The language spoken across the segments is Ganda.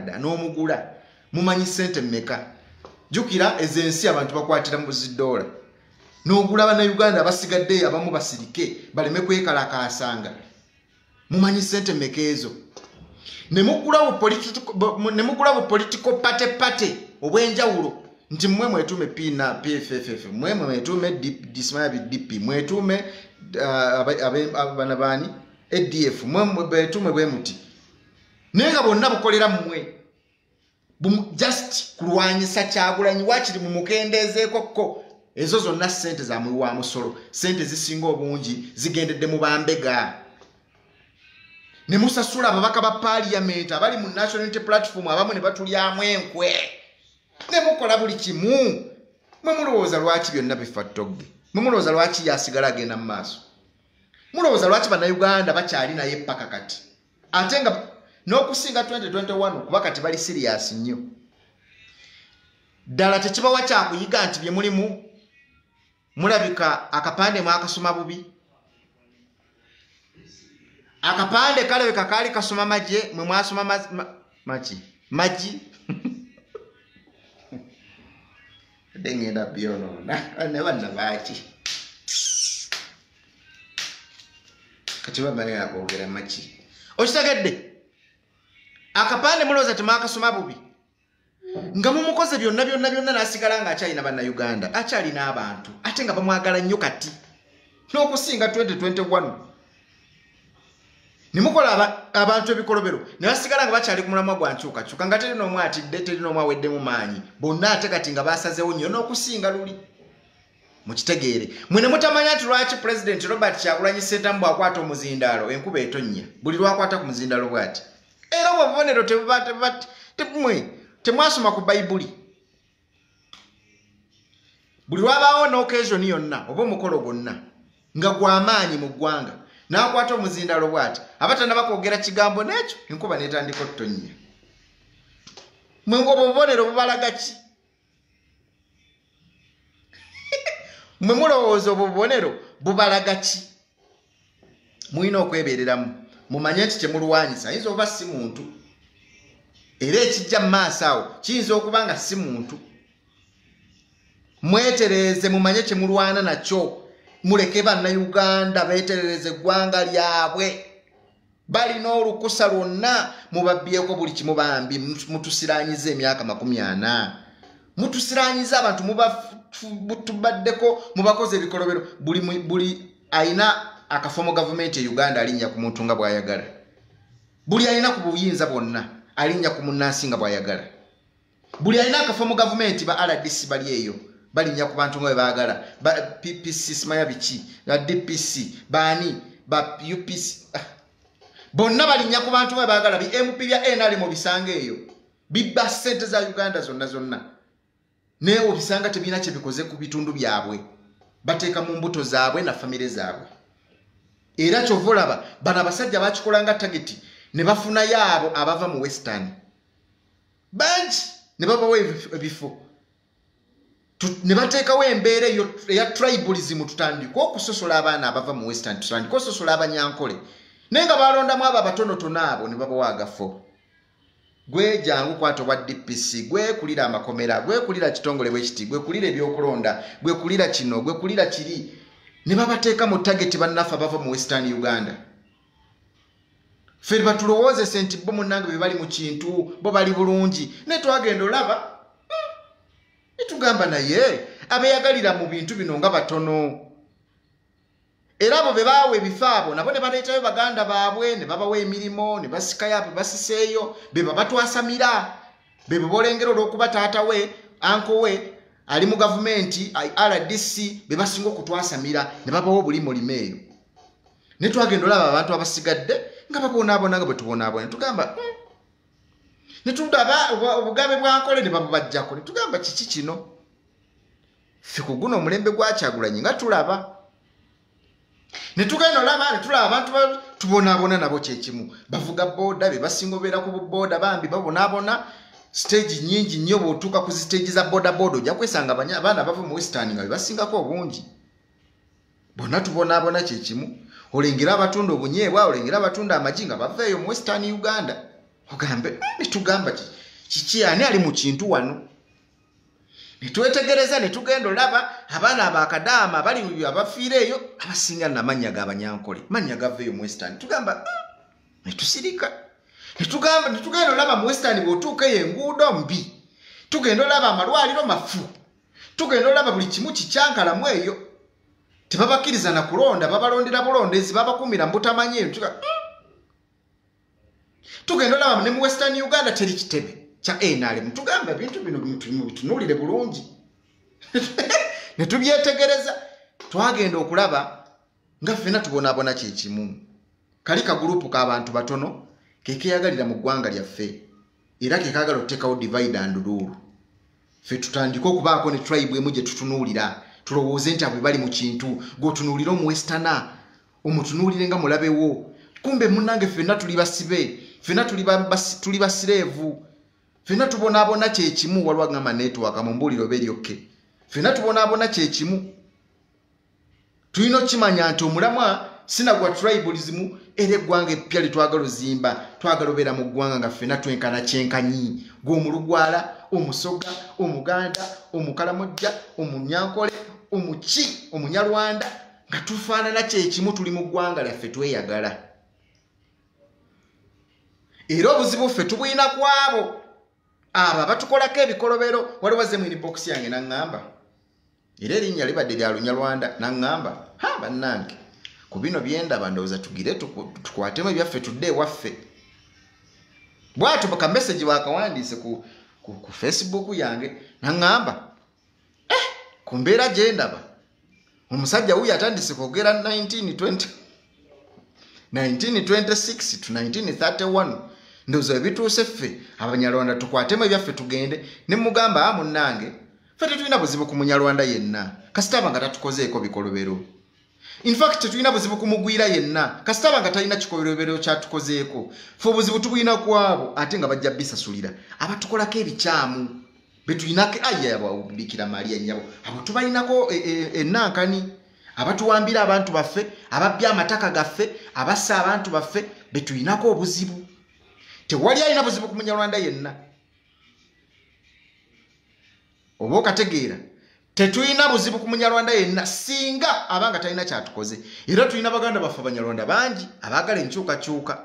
dda n'omugula. Mumanyi ssente mmeka? Jjukira ezo ensi abantu bakwatira mu zidoola. N'ogula Bannayuganda abasigaddeyo abamu basirike baleme kwekalakaasanga. Mumanyi ssente mmeka ezo? Ne mugula bu political party obw'enjawulo nti mmwe mwetuume P na PFFF, mmwe mwetuume DP, mwetuume abana baani ADF, mmwe mwetuume bwe muti. Naye nga bonna bukolera mmwe. Just kulwanyisa Kyagulanyi waakiri mumukendeezeeko ko. Ezo zonna ssente za muwi wa musolo, ssente zisinga obungi zigendedde mu bambega. Ne musasula ababaka ba paaliyamenti abali mu National Unity Platform abamu ne batulyamu enkwe. Ne mukola buli kimu. Mwe mulowooza lwaki byonna bifa ttogge? Mwe mulowooza lwaki yasigala agenda mu maaso? Mulowooza lwaki Bannayuganda bakyali naye ppaka kati? Ate nga n'okusinga 2021 kuba kati bali serious nnyo. Ddala tekibawa kyakuyiga nti bye mulimu mulabika akapande mwakasoma bubi. Akapande kalabika kaali kasoma magye, mwe mwasoma maki? Magi? Ngenda byonoona ne banna baaki? Kati bamalira kwogera maki. Okitegedde? Akapande mulowooza temwakasoma bubi. Nga mumukoze byonna byonna byonna n'asigala ng'akyalina Bannayuganda, akyalina abantu, ate nga bamwagala nnyo kati n'okusinga 2021. Ne mukola abantu ebikolobero ne basigala nga bakyali ku mulamwa gwa nkyukakyuka nga teri n'omu atidde, teri n'omu aweddemu maanyi. Bonna ate kati nga basazeewo nnyo n'okusinga luli. Mukitegeere. Mwe ne mutamanya nti lwaki Pulezidenti Robert Kyagulanyi Ssentamu bw'akwata omuzindaalo enkuba etonnya. Buli lw'akwata ku muzindaalo bw'ati. Era obwo obubonero temwasoma ku Bayibuli. Buli lwabaawo n'occasion yonna oba omukolo gwonna nga gw'amaanyi mu ggwanga n'akwata omuzindaalo bw'ati, aba tannaba kwogera kigambo n'ekyo enkuba n'etandika okutonnya. Mwe ng'obwo obubonero bubalaga ki? Mwe mulowooza obwo obubonero bubalaga ki? Mulina okwebeereramu mumanye nti kye mulwanyisa ayinza okuba si muntu, era ekijja mu maaso awo kiyinza okuba nga si muntu. Mwetereeze mumanye kye mulwana nakyo. Muleke Bannayuganda beeterereze eggwanga lyabwe. Balina olukusa lwonna, mubabbyeko buli kimu bambi. Mutusiranyiza emyaka 40, mutusiranyiza abantu, mutubaddeko, mubakoze ebikolobero. Buli alina akafo mu gavumenti e Uganda alinnya ku muntu nga bw'ayagala. Buli alina ku buyinza bwonna alinnya ku munnansi nga bw'ayagala. Buli alina akafo mu gavumenti ba RDC bali eyo balinnya ku bantu nga bwe baagala. Ba PPC simanya biki, ba DPC baani, ba UPC, bonna balinnya ku bantu nga bwe baagala. Bi MP bya NRM obisanga eyo bibba ssente za Uganda zonna zonna, naye obisanga tebirina kye bikoze ku bitundu byabwe. Bateeka mu mbuto zaabwe na famire zaabwe. Era kyova olaba bano abasajja bakikola nga tageti ne bafunayo abo abava mu Western bangi ne babawa ebifo, ne bateekawo embeera eya tribalism. Tutandike okusosola abaana abava mu Western, tutandike okusosola Abanyankole, naye nga balondamu abo abatonotono abo ne babawa agafo. Gwe jangu kwata obwa DPC, gwe kulira amakomera, gwe kulira kitongole bwekiti, gwe kulira ebyokulonda, gwe kulira kino, gwe kulira kiri, ne babateeka mu tageti bannaffe abava mu Western Uganda. Ffe batulowoozese nti bo munnange be bali mu kintu, bo bali bulungi, naye twagenda olaba netugamba naye abeeyagalira mu bintu bino nga batono. Era abo be baawa ebifo abo nabo ne baleetayo baganda baabwe ne babawa emirimu ne basikayo abo basiseeyo, be babatwasamira, be bolengera olw'okuba taata we, anko we ali mu gavumenti RDC, be basinga okutwasamira ne babawa obulimulimo eyo. Ne twagenda olaba abantu abasigadde nga babonaabona nga bwe tubonaabona, tugamba ne tulaba obugabe bwa Nkole ne babubajjako, ne tugamba kiki kino? Ffe ku guno omulembe gwa Kyagulanyi nga tulaba. Ne tugenda olaba ne tulaba abantu tubonaabona nabo kyekimu. Bavuga booda, be basinga obeera ku bubooda bambi babonaabona. Stage nnyingi nnyo bw'otuuka ku stage za boda boda ojja kwesanga abaana bava mu Western nga be basingako obungi. Bonna tubonaabona kyekimu. Olengera abatunda obunyeebwa, olengera abatunda amagi nga bava eyo mu Western Uganda. Ogambe netugamba kiki, ani ali mu kintu wano? Netwetegereza, netugenda olaba abaana abakadaama bali abafiire eyo, abasinga namannya g'abanyankole, mannya gava eyo mu Western. Tugamba netusirika, netugamba netugenda olaba mu Western bw'otuuka eyo enguudo mbi, tugenda olaba amalwaliro mafu, tugenda olaba buli kimu kikyankalamu eyo, tebabakkiriza na kulonda, babalondera bulondezi, babakumira mbutamanyi eyo. Tugenda olaba ne mu Western Uganda teri kitebe kya NRM. Tugamba ebintu bino bitunuulire bulungi, ne tubyetegereza. Twagenda okulaba nga ffenna tubonaabona kyekimu. Kali kagurupu k'abantu batono kekeyagalira mu ggwanga lyaffe, era kekaagala okuteekawo divide and rule. Ffe tutandike okubaako ne tribe emu gye tutunuulira, tulowooze nti abo bali mu kintu. Gweotunuulire omuwesterner, omutunuulire nga mulabewo, kumbe munnange ffenna tuli basibe, ffenna tuli basireevu, ffenna tubonaabona kyekimu. Waliwo agamba network mumbuulire oba eryokke. Ffenna tubonaabona kyekimu. Tulina okukimanya nti omulamwa sina gwa tribalism, era eggwanga eppya litwagala ozimba, twagala obeera mu ggwanga nga ffenna twenkana kyenkanyi, gw'omulugwala, omusoga, omuganda, omukalamojja, omunyankole, omuki, omunyarwanda, nga tufaanana kyekimu, tuli mu ggwanga lyaffe, tweyagala. Era obuzibu ffe tubulina ku abo abo abatukolako ebikolobero. Waliwo azze mu inbox yange naŋŋamba, era erinnya libadde lya Lunyarwanda, naŋŋamba, ha bannange, ku bino byendaba ndowooza tugire tukwatemu ebyaffe tudde ewaffe. Bwatyo ka message bwakawandiise ku Facebook yange, naŋŋamba, ku mbeera gyendaba omusajja wuyo atandise kwogera 1920 1926 to 1931, ndowooza ebituuse ffe Abanyarwanda tukwatemu ebyaffe tugende. Ne mugamba, munnange, ffe tetulina buzibu ku Munyarwanda yenna kasita aba nga tatukozeeko bikolobero. In fact tetulina buzibu ku mugwira yenna kasita aba nga talina kikolobero kyatukozeeko. Ffe obuzibu tubulina ku abo ate nga bajja bisasulira, abatukolako ebikyamu betulinako. Aya Bikira Maria nnyabo, abo tubalinako ennankani, abatuwambira abantu baffe, ababbya amataka gaffe, abassa abantu baffe, betulinako obuzibu. Tewali alina buzibu ku Munyarwanda yenna, oba okategeera? Tetulina buzibu ku Munyarwanda yenna singa abanga talina kyatukoze. Era tulina baganda baffe Abanyarwanda bangi abaagala enkyukakyuka,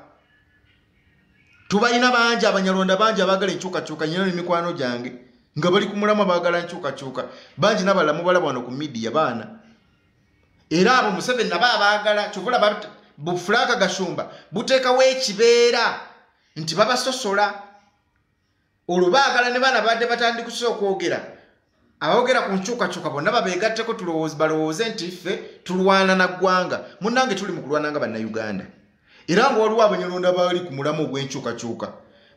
tubalina bangi, Abanyarwanda bangi abaagala enkyukakyuka. Nyina nemikwano gyange nga bali ku mulamu, abaagala nkyukakyuka bangi, n'abalala mubalaba wano ku media baana. Era abo Museveni nabo abaagala, kyovula bufulaka Gashumba buteekawo ekibeera nti babasosola. Olwo baagala ne baana badde batandikuse okwogera, aboogera ku nkyukakyuka bonna babeegatteko, balowooze nti ffe tulwana na ggwanga. Munnange, tuli mu kulwana nga Bannayuganda. Era nga waliwo Abanyarwanda bali ku mulamu ogw'enkyukakyuka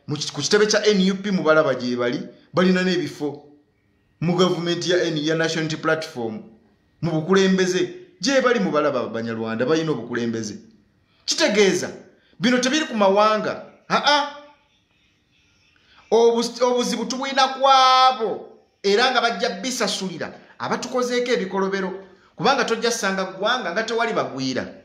ku kitebe kya NUP, mubalaba gye bali, balina n'ebifo mu gavumenti ya National Unity Platform, mu bukulembeze gye bali, mubalaba Abanyarwanda balina obukulembeze. Kitegeeza bino tebiri ku mawanga, aa obuzibu tubulina ku abo, era nga bajja bisasulira abatukozeeko ebikolobero, kubanga tojja ssanga ggwanga nga tewali bagwira.